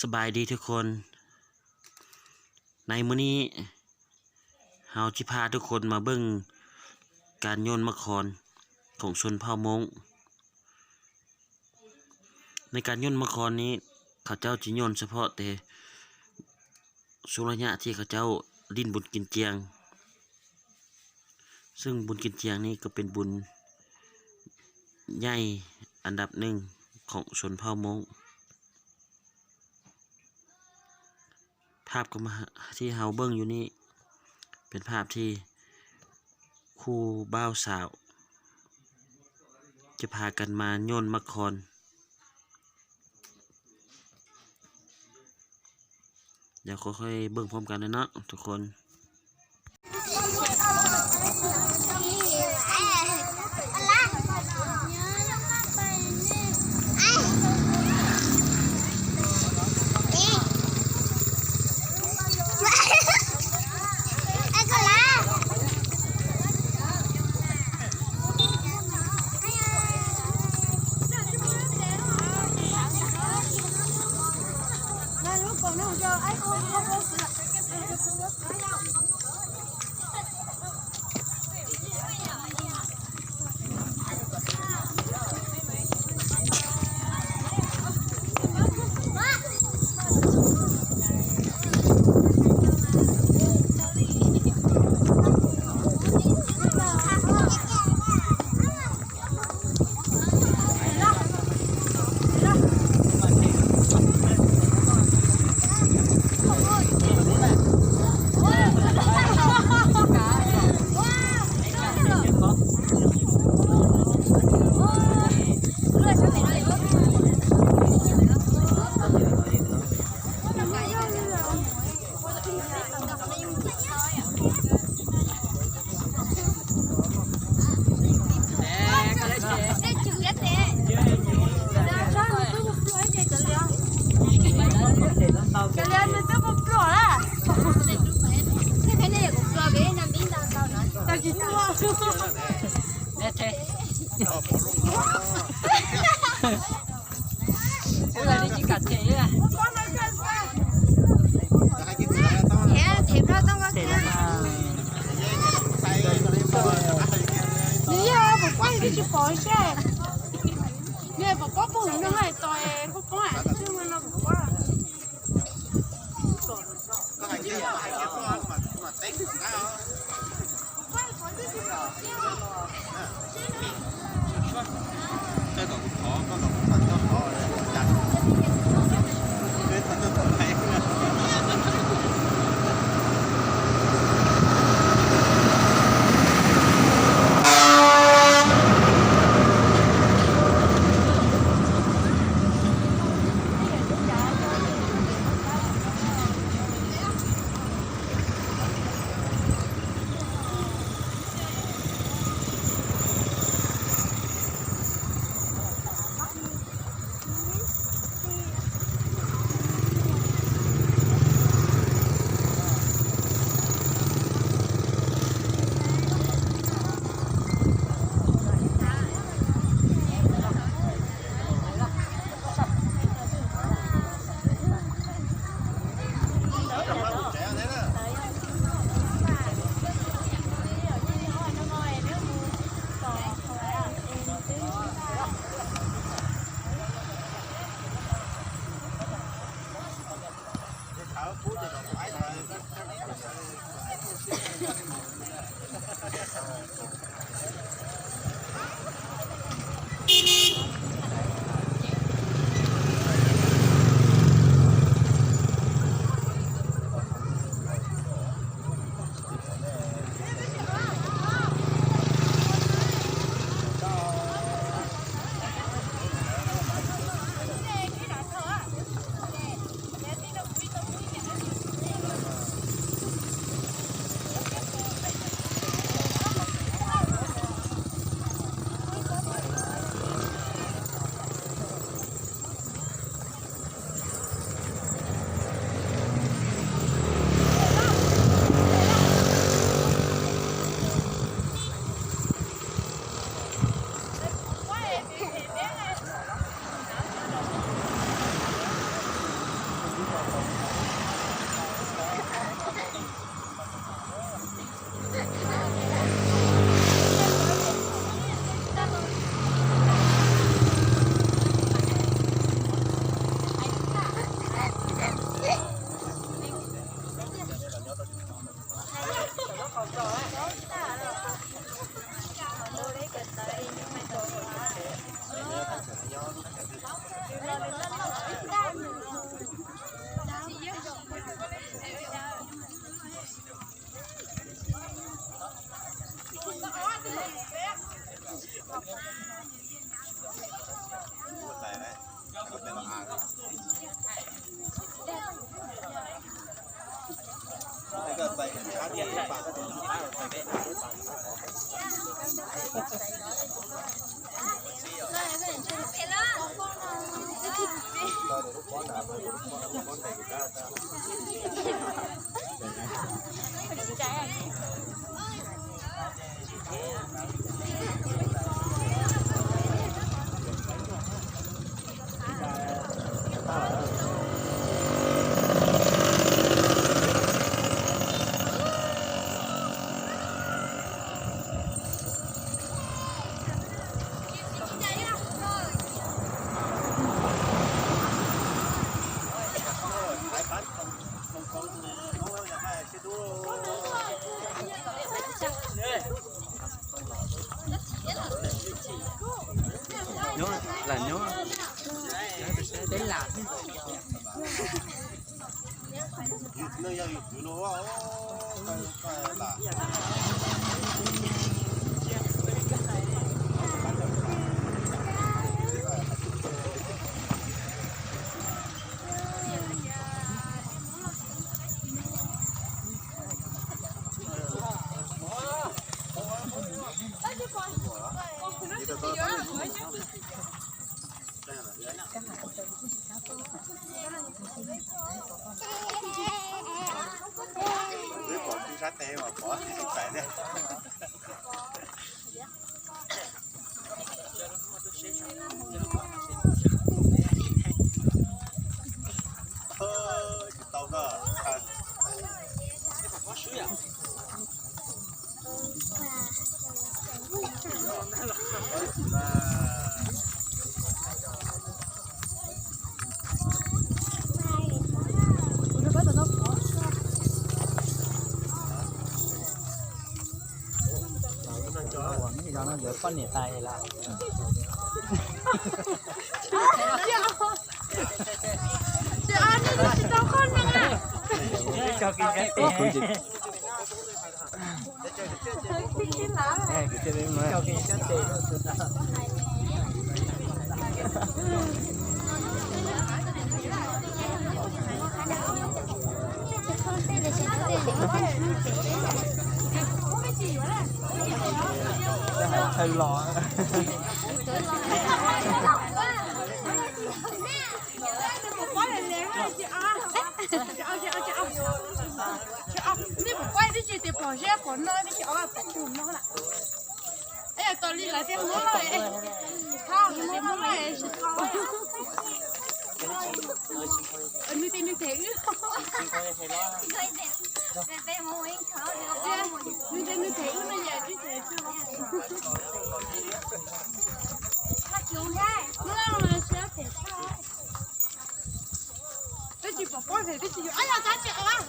สบายดีทุกคน ในมื้อนี้ เราจะพาทุกคนมาเบิ่งการโยนมังกรของชนเผ่าม้ง ในการโยนมังกรนี้ เขาเจ้าจะโยนเฉพาะแต่ช่วงระยะที่เขาเจ้าเล่นบุญกินเจียง ซึ่งบุญกินเจียงนี้ก็เป็นบุญใหญ่อันดับหนึ่งของชนเผ่าม้ง ภาพที่เฮาเบิ่งอยู่นี้ เป็นภาพที่คู่บ่าวสาว จะพากันมาโยนมังกร เดี๋ยวค่อยๆเบิ่งพร้อมกันเลยเนาะทุกคน Nws yog puas quaj twb tsis pom seb. Nws pom pob pug no hais tos pob pob no pom pob. Nyob lam nyob. Peb pom tib sab tes mas pom tsis tau thiab. Tsis tau na. Yog no yuav poj niam tais lawm. Thawj los. Nej puas paub twb tsis tias pom zeb pom no twb tsis ob pom tus no lawm. Es yog tos li lawv thiaj muab lawm, muab lawm tsis tau. Nws tes nws them wb. Nws tes nws them wb no yam twb them tsis. Muab lawm siab them tshaj. Twb tsis pom pob them twb tsis yuav, ab yog tab tsis ob.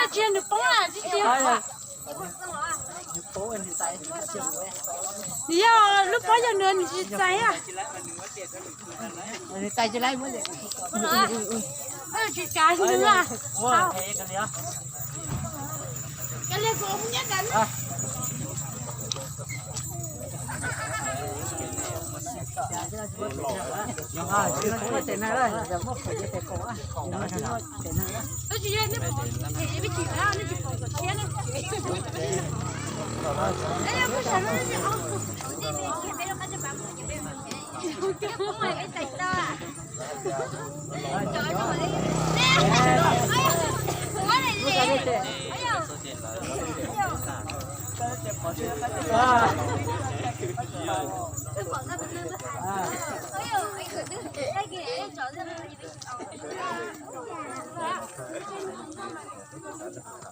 Tsis yog nws poob, tsis yog. Yog lub pob yog nws tsis txais. Tsis txais nws. Nws nkas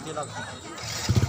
thiab.